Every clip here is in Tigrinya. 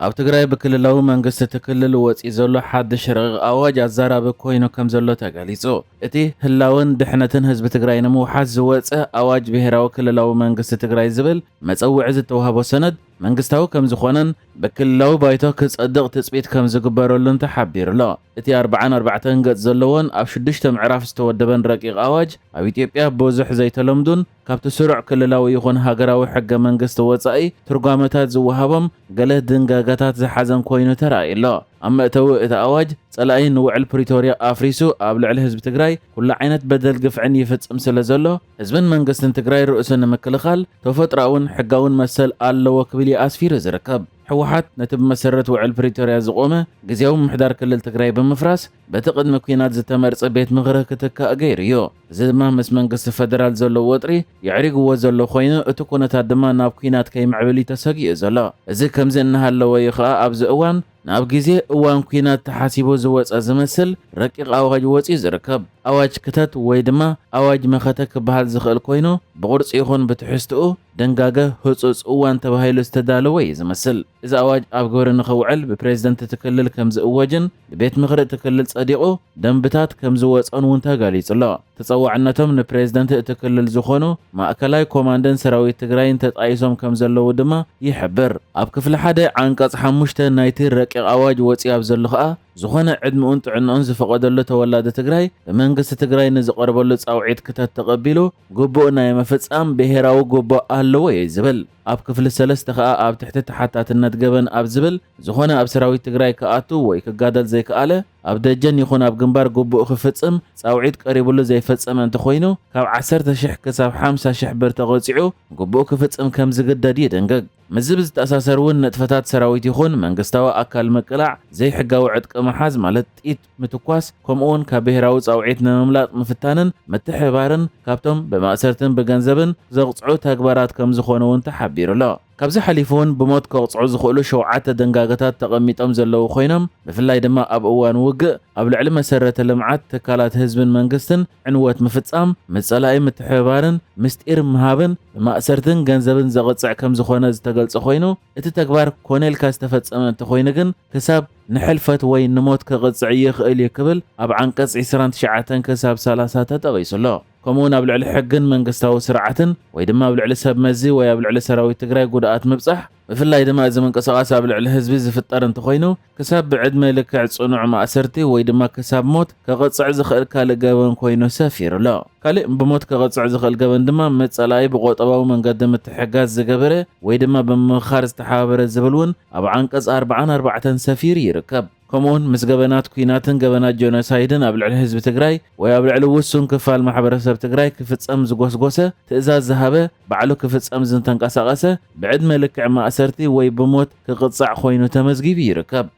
ኣብ ትግራይ ብክልላዊ መንግስቲ እቲ ክልል ወፂኡ ዘሎ ሓድሽ ረቂቕ ኣዋጅ ኣዛራቢ ኮይኑ ከም ዘሎ ተገሊፁ። እቲ ህላወን ድሕነትን ህዝቢ ትግራይ ንምውሓስ ዝወፀ ኣዋጅ ብሄራዊ ክልላዊ መንግስቲ ትግራይ ዝብል መፀውዒ ዝተዋህቦ ሰነድ መንግስታዊ ከም ዝኾነን ብክልላዊ ባይቶ ክፀድቕ ትፅቢት ከም ዝግበረሉን ተሓቢሩ ኣሎ። እቲ ኣርብዓን ኣርባዕተን ገጽ ዘለዎን ኣብ ሽዱሽተ ምዕራፍ ዝተወደበን ረቂቕ ኣዋጅ፣ ኣብ ኢትዮጵያ ብዙሕ ዘይተለምዱን ካብቲ ስሩዕ ክልላዊ ይኹን ሃገራዊ ሕገ መንግስቲ ወጻኢ ትርጓመታት ዝወሃቦም ገለ ድንጋገታት ዝሓዘን ኮይኑ ተራእዩ ኣሎ። ኣብ መእተዊ እቲ ኣዋጅ፣ ጸላኢ ንውዕል ፕሪቶርያ ኣፍሪሱ ኣብ ልዕሊ ህዝቢ ትግራይ ኩሉ ዓይነት በደል ግፍዕን ይፍጽም ስለ ዘሎ፣ ህዝብን መንግስትን ትግራይ ርእሱ ንምክልኻል ተፈጥሮኣውን ሕጋውን መሰል ኣለዎ ክብል እዩ ኣስፊሩ ዝርከብ። ህወሓት ነቲ ብመሰረት ውዕል ፕሪቶርያ ዝቖመ ግዝያዊ ምምሕዳር ክልል ትግራይ ብምፍራስ፣ በቲ ቅድሚ ኲናት ዝተመርጸ ቤት ምኽሪ ክትካእ ገይሩ እዩ። እዚ ድማ ምስ መንግስቲ ፈደራል ዘሎ ወጥሪ የዕሪግዎ ዘሎ ኮይኑ፣ እቲ ኩነታት ድማ ናብ ኲናት ከይምዕብል እዩ ተሰጊኡ ዘሎ። እዚ ከምዚ እናሃለወ እዩ ኸኣ ኣብዚ እዋን ናብ ግዜ እዋን ኲናት ተሓሲቡ ዝወጸ ዝመስል ረቂቕ ኣዋጅ ወጺኡ ዝርከብ። ኣዋጅ ክተት ወይ ድማ ኣዋጅ መኸተ ክበሃል ዝኽእል ኮይኑ፣ ብቕርጺ ይኹን ብትሕዝትኡ ደንጋገ ህጹጽ እዋን ተባሂሉ ዝተዳለወ እዩ ዝመስል። እዚ ኣዋጅ ኣብ ግብሪ ንኽውዕል ብፕሬዝደንት እቲ ክልል ከም ዝእወጅን ብቤት ምኽሪ እቲ ክልል ጸዲቑ ደንብታት ከም ዝወጸን እውን ተገሊጹ ኣሎ። ተጸዋዕነቶም ንፕሬዝደንት እቲ ክልል ዝኾኑ ማእከላይ ኮማንድን ሰራዊት ትግራይን ተጣይሶም ከም ዘለዉ ድማ ይሕብር። ኣብ ክፍሊ ሓደ ዓንቀጽ ሓሙሽተ ናይቲ ረቂቕ ኣዋጅ ወጺኡ ኣብ ዘሎ ኸኣ፣ ዝኾነ ዕድመኡን ጥዕናኡን ዝፈቐደሉ ተወላዲ ትግራይ ብመንግስቲ ትግራይ ንዝቐርበሉ ጻውዒት ክተት ተቐቢሉ ግቡእ ናይ ምፍጻም ብሄራዊ ግቡእ ኣለዎ እዩ ዝብል። ኣብ ክፍሊ ሰለስተ ኸኣ ኣብ ትሕቲ ተሓታትነት ገበን ኣብ ዝብል፣ ዝኾነ ኣብ ሰራዊት ትግራይ ክኣቱ ወይ ክጋደል ዘይከኣለ፣ ኣብ ደጀን ይኹን ኣብ ግንባር ግቡእ ክፍጽም ጻውዒት ቀሪብሉ ዘይፈጸመ እንተኾይኑ፣ ካብ ዓሰርተ ሽሕ ክሳብ ሓምሳ ሽሕ ብር ተቐጺዑ ግቡእ ክፍጽም ከም ዝግደድ ይድንግግ። ምስዚ ብዝተኣሳሰር እውን ንጥፈታት ሰራዊት ይኹን መንግስታዊ ኣካል ምቅላዕ፣ ዘይሕጋዊ ዕጥቂ ምሓዝ ማለት ጥይት ምትኳስ፣ ከምኡ እውን ካብ ብሄራዊ ጻውዒት ንምምላጥ ምፍታንን ምትሕብባርን ካብቶም ብማእሰርትን ብገንዘብን ዘቕጽዑ ተግባራት ከም ዝኾነ እውን ተሓቢሩ ኣሎ። ካብዚ ሓሊፉ እውን ብሞት ከቕጽዑ ዝኽእሉ ሸውዓተ ደንጋገታት ተቐሚጦም ዘለዉ ኮይኖም፣ ብፍላይ ድማ ኣብ እዋን ውግእ ኣብ ልዕሊ መሰረተ ልምዓት ትካላት ህዝብን መንግስትን ዕንወት ምፍጻም፣ ምስ ጸላኢ ምትሕብባርን ምስጢር ምሃብን ብማእሰርትን ገንዘብን ዘቕጽዕ ከም ዝኾነ ዝተገልጸ ኮይኑ፣ እቲ ተግባር ኮነ ኢልካ ዝተፈጸመ እንተኾይኑ ግን፣ ክሳብ ንሕልፈት ወይ ንሞት ክቕጽዕ ይኽእል እዩ ክብል ኣብ ዓንቀጽ ዕስራን ትሽዓተን ክሳብ ሰላሳ ተጠቒሱ ኣሎ። ከምኡውን ኣብ ልዕሊ ሕግን መንግስታዊ ስርዓትን ወይ ድማ ኣብ ልዕሊ ሰብ መዚ ወይ ኣብ ልዕሊ ሰራዊት ትግራይ ጉድኣት ምብጻሕ፣ ብፍላይ ድማ እዚ ምንቅስቓስ ኣብ ልዕሊ ህዝቢ ዝፍጠር እንተኾይኑ፣ ክሳብ ብዕድመ ልክዕ ጽኑዕ ማእሰርቲ ወይ ድማ ክሳብ ሞት ከቕጽዕ ዝኽእል ካልእ ገበን ኮይኑ ሰፊሩ ኣሎ። ካልእ ብሞት ከቕጽዕ ዝኽእል ገበን ድማ፣ ምስ ጸላኢ ብቆጠባዊ መንገዲ ምትሕግጋዝ ዝገበረ ወይ ድማ ብምምኽኻር ዝተሓባበረ ዝብል እውን ኣብ ዓንቀጽ ኣርብዓን ኣርባዕተን ሰፊሩ ይርከብ። ከምኡውን ምስ ገበናት ኲናትን ገበናት ጀኖሳይድን ኣብ ልዕሊ ህዝቢ ትግራይ ወይ ኣብ ልዕሊ ውሱን ክፋል ማሕበረሰብ ትግራይ ክፍጸም ዝጎስጎሰ፣ ትእዛዝ ዝሃበ፣ ባዕሉ ክፍጸም ዝተንቀሳቐሰ፣ ብዕድመ ልክዕ ማእሰርቲ ወይ ብሞት ክቕጻዕ ኮይኑ ተመዝጊቡ ይርከብ።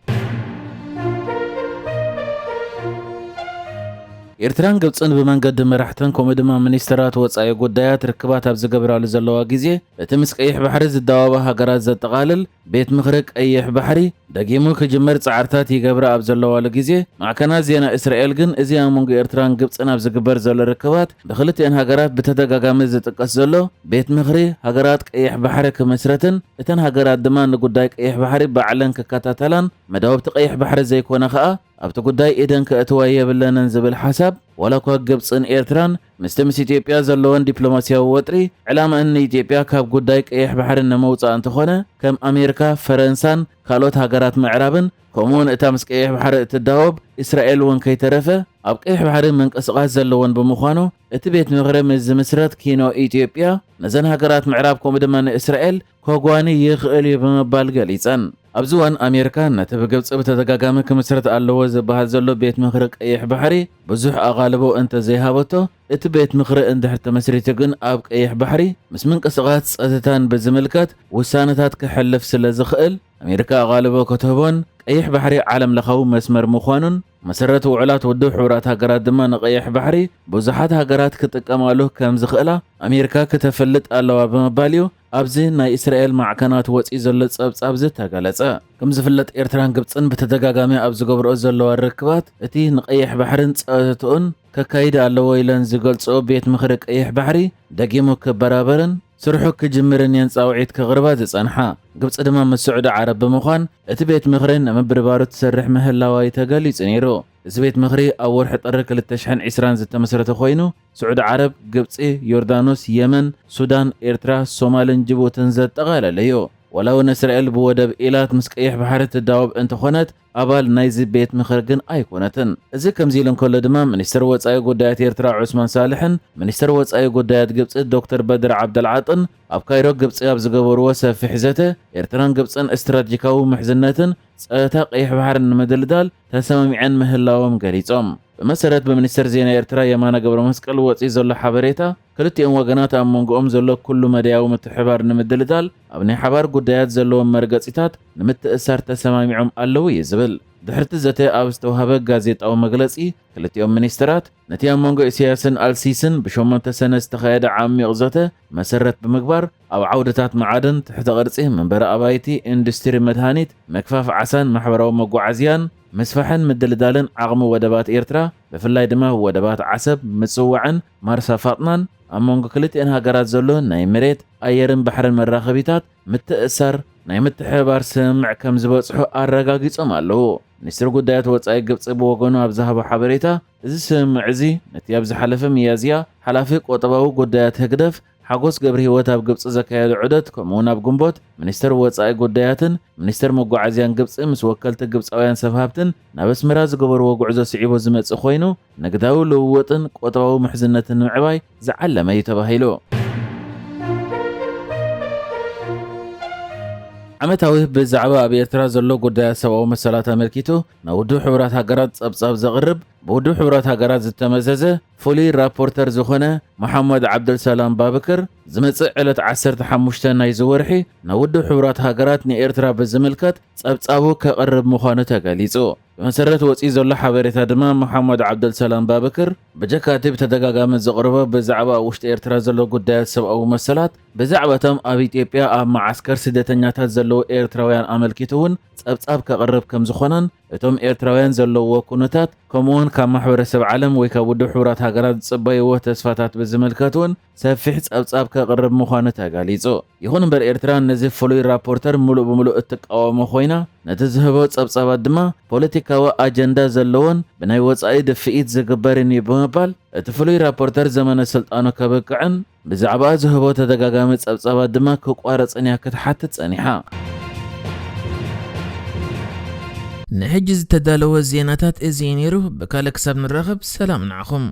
ኤርትራን ግብጽን ብመንገዲ መራሕተን ከምኡ ድማ ሚኒስተራት ወጻኢ ጉዳያት ርክባት ኣብ ዝገብራሉ ዘለዋ ግዜ፣ እቲ ምስ ቀይሕ ባሕሪ ዝደዋወባ ሃገራት ዘጠቓልል ቤት ምኽሪ ቀይሕ ባሕሪ ደጊሙ ክጅመር ጻዕርታት ይገብራ ኣብ ዘለዋሉ ግዜ፣ ማዕከናት ዜና እስራኤል ግን እዚ ኣብ መንጎ ኤርትራን ግብጽን ኣብ ዝግበር ዘሎ ርክባት ብክልቲአን ሃገራት ብተደጋጋሚ ዝጥቀስ ዘሎ ቤት ምኽሪ ሃገራት ቀይሕ ባሕሪ ክምስረትን እተን ሃገራት ድማ ንጉዳይ ቀይሕ ባሕሪ ባዕለን ክከታተላን መዳወብቲ ቀይሕ ባሕሪ ዘይኮነ ከኣ ኣብቲ ጉዳይ ኢደን ከእትዋ የብለንን ዝብል ሓሳብ፣ ዋላ እኳ ግብጽን ኤርትራን ምስቲ ምስ ኢትዮጵያ ዘለወን ዲፕሎማስያዊ ወጥሪ ዕላምአን ንኢትዮጵያ ካብ ጉዳይ ቀይሕ ባሕሪ ንምውጻእ እንተኾነ፣ ከም ኣሜሪካ፣ ፈረንሳን ካልኦት ሃገራት ምዕራብን ከምኡውን እታ ምስ ቀይሕ ባሕሪ እትዳወብ እስራኤል እውን ከይተረፈ ኣብ ቀይሕ ባሕሪ ምንቅስቓስ ዘለወን ብምዃኑ፣ እቲ ቤት ምኽሪ ምስ ዝምስረት ኪኖ ኢትዮጵያ ነዘን ሃገራት ምዕራብ ከምኡ ድማ ንእስራኤል ከጓኒ ይኽእል እዩ ብምባል ገሊጸን። ኣብዚ እዋን ኣሜሪካ ነቲ ብግብጺ ብተደጋጋሚ ክምስረት ኣለዎ ዝበሃል ዘሎ ቤት ምኽሪ ቀይሕ ባሕሪ ብዙሕ ኣቓልቦ እንተዘይሃበቶ፣ እቲ ቤት ምኽሪ እንድሕር ተመስሪቱ ግን ኣብ ቀይሕ ባሕሪ ምስ ምንቅስቓስ ጸጥታን ብዝምልከት ውሳነታት ክሕልፍ ስለ ዝኽእል፣ ኣሜሪካ ኣቓልቦ ክትህቦን ቀይሕ ባሕሪ ዓለም ለኻዊ መስመር ምዃኑን መሰረት ውዕላት ውድብ ሕቡራት ሃገራት ድማ ንቀይሕ ባሕሪ ብዙሓት ሃገራት ክጥቀማሉ ከም ዝኽእላ ኣሜሪካ ክተፍልጥ ኣለዋ ብምባል እዩ ኣብዚ ናይ እስራኤል ማዕከናት ወጺኡ ዘሎ ጸብጻብ ዝተገለጸ። ከም ዝፍለጥ ኤርትራን ግብጽን ብተደጋጋሚ ኣብ ዝገብርኦ ዘለዋ ርክባት እቲ ንቀይሕ ባሕርን ጸጥትኡን ከካይድ ኣለዎ ኢለን ዝገልጽኦ ቤት ምኽሪ ቀይሕ ባሕሪ ደጊሙ ክበራበርን ስርሑ ክጅምርን እየን ጻውዒት ከቕርባ ዝጸንሓ። ግብጺ ድማ ምስ ስዑዲ ዓረብ ብምዃን እቲ ቤት ምኽሪ ንምብርባሩ ትሰርሕ ምህላዋ እዩ ተገሊጹ ነይሩ። እዚ ቤት ምኽሪ ኣብ ወርሒ ጥሪ ክልተ ሽሕን ዕስራን ዝተመስረተ ኮይኑ፣ ስዑዲ ዓረብ፣ ግብጺ፣ ዮርዳኖስ፣ የመን፣ ሱዳን፣ ኤርትራ፣ ሶማልን ጅቡትን ዘጠቓለለ እዩ። ወላ እውን እስራኤል ብወደብ ኢላት ምስ ቀይሕ ባሕሪ ትዳወብ እንተኾነት፣ ኣባል ናይዚ ቤት ምኽሪ ግን ኣይኮነትን። እዚ ከምዚ ኢሉ እንከሎ ድማ፣ ሚኒስትር ወጻኢ ጉዳያት ኤርትራ ዑስማን ሳልሕን ሚኒስትር ወጻኢ ጉዳያት ግብጺ ዶክተር በድር ዓብደልዓጥን ኣብ ካይሮ ግብጺ ኣብ ዝገበርዎ ሰፊሕ ዘተ፣ ኤርትራን ግብጽን ስትራቴጂካዊ ምሕዝነትን ጸጥታ ቀይሕ ባሕርን ንምድልዳል ተሰማሚዐን ምህላዎም ገሊጾም። ብመሰረት ብሚኒስትር ዜና ኤርትራ የማነ ገብረ መስቀል ወጺኡ ዘሎ ሓበሬታ፣ ክልቲኦም ወገናት ኣብ መንጎኦም ዘሎ ኩሉ መዳያዊ ምትሕባር ንምድልዳል ኣብ ናይ ሓባር ጉዳያት ዘለዎም መርገጺታት ንምትእሳር ተሰማሚዖም ኣለዉ እዩ ዝብል። ድሕርቲ ዘተ ኣብ ዝተዋህበ ጋዜጣዊ መግለጺ፣ ክልቲኦም ሚኒስትራት ነቲ ኣብ መንጎ ኢሳያስን ኣልሲስን ብሸሞንተ ሰነ ዝተኻየደ ዓሚቕ ዘተ መሰረት ብምግባር፣ ኣብ ዓውድታት መዓድን፣ ትሕተ ቅርጺ፣ መንበሪ ኣባይቲ፣ ኢንዱስትሪ መድሃኒት፣ ምግፋፍ ዓሳን ማሕበራዊ መጓዓዝያን፣ ምስፋሕን ምድልዳልን ዓቕሚ ወደባት ኤርትራ፣ ብፍላይ ድማ ወደባት ዓሰብ፣ ምጽዋዕን ማርሳ ፋጥናን፣ ኣብ መንጎ ክልቲአን ሃገራት ዘሎ ናይ መሬት፣ ኣየርን ባሕርን መራኸቢታት ምትእሳር ናይ ምትሕብባር ስምምዕ ከም ዝበጽሑ ኣረጋጊጾም ኣለዉ። ሚኒስትሪ ጉዳያት ወጻኢ ግብጺ ብወገኑ ኣብ ዝሃቦ ሓበሬታ፣ እዚ ስምምዕ እዚ ነቲ ኣብ ዝሓለፈ ሚያዝያ ሓላፊ ቁጠባዊ ጉዳያት ህግደፍ ሓጎስ ገብረሂወት ኣብ ግብጺ ዘካየዶ ዑደት፣ ከምኡውን ኣብ ግንቦት ሚኒስትር ወጻኢ ጉዳያትን ሚኒስትር መጓዓዝያን ግብጺ ምስ ወከልቲ ግብጻውያን ሰብ ሃብትን ናብ ኣስመራ ዝገበርዎ ጉዕዞ ስዒቡ ዝመጽእ ኮይኑ፣ ንግዳዊ ልውውጥን ቁጠባዊ ምሕዝነትን ንምዕባይ ዝዓለመ እዩ ተባሂሉ። ዓመታዊ ብዛዕባ ኣብ ኤርትራ ዘሎ ጉዳያት ሰብኣዊ መሰላት ኣመልኪቱ ናብ ውድብ ሕቡራት ሃገራት ጸብጻብ ዘቕርብ፣ ብውድብ ሕቡራት ሃገራት ዝተመዘዘ ፍሉይ ራፖርተር ዝኾነ መሓመድ ዓብደልሰላም ባብክር፣ ዝመጽእ ዕለት ዓሰርተ ሓሙሽተ ናይዚ ወርሒ ናብ ውድብ ሕቡራት ሃገራት ንኤርትራ ብዝምልከት ጸብጻቡ ከቕርብ ምዃኑ ተገሊጹ። ብመሰረት ወጺኡ ዘሎ ሓበሬታ ድማ፣ መሓመድ ዓብደልሰላም ባብክር ብጀካ እቲ ብተደጋጋሚ ዘቕርቦ ብዛዕባ ኣብ ውሽጢ ኤርትራ ዘሎ ጉዳያት ሰብኣዊ መሰላት፣ ብዛዕባ እቶም ኣብ ኢትዮጵያ ኣብ መዓስከር ስደተኛታት ዘለዉ ኤርትራውያን ኣመልኪቱ እውን ጸብጻብ ከቕርብ ከም ዝኾነን፣ እቶም ኤርትራውያን ዘለውዎ ኩነታት፣ ከምኡውን ካብ ማሕበረሰብ ዓለም ወይ ካብ ውድብ ሕቡራት ሃገራት ዝጽበይዎ ተስፋታት ብዝምልከት እውን ሰፊሕ ጸብጻብ ከቕርብ ምዃኑ ተገሊጹ። ይኹን እምበር፣ ኤርትራ ነዚ ፍሉይ ራፖርተር ምሉእ ብምሉእ እትቃወሞ ኮይና፣ ነቲ ዝህቦ ጸብጻባት ድማ ፖለቲካዊ ኣጀንዳ ዘለዎን ብናይ ወጻኢ ድፍኢት ዝግበርን እዩ ብምባል፣ እቲ ፍሉይ ራፖርተር ዘመነ ስልጣኑ ከብቅዕን ብዛዕባ ዝህቦ ተደጋጋሚ ጸብጻባት ድማ ክቋረጽን እያ ክትሓትት ጸኒሓ። ንሕጂ ዝተዳለወ ዜናታት እዚ እዩ ነይሩ። ብካልእ ክሳብ ንራኸብ፣ ሰላም ንዓኹም።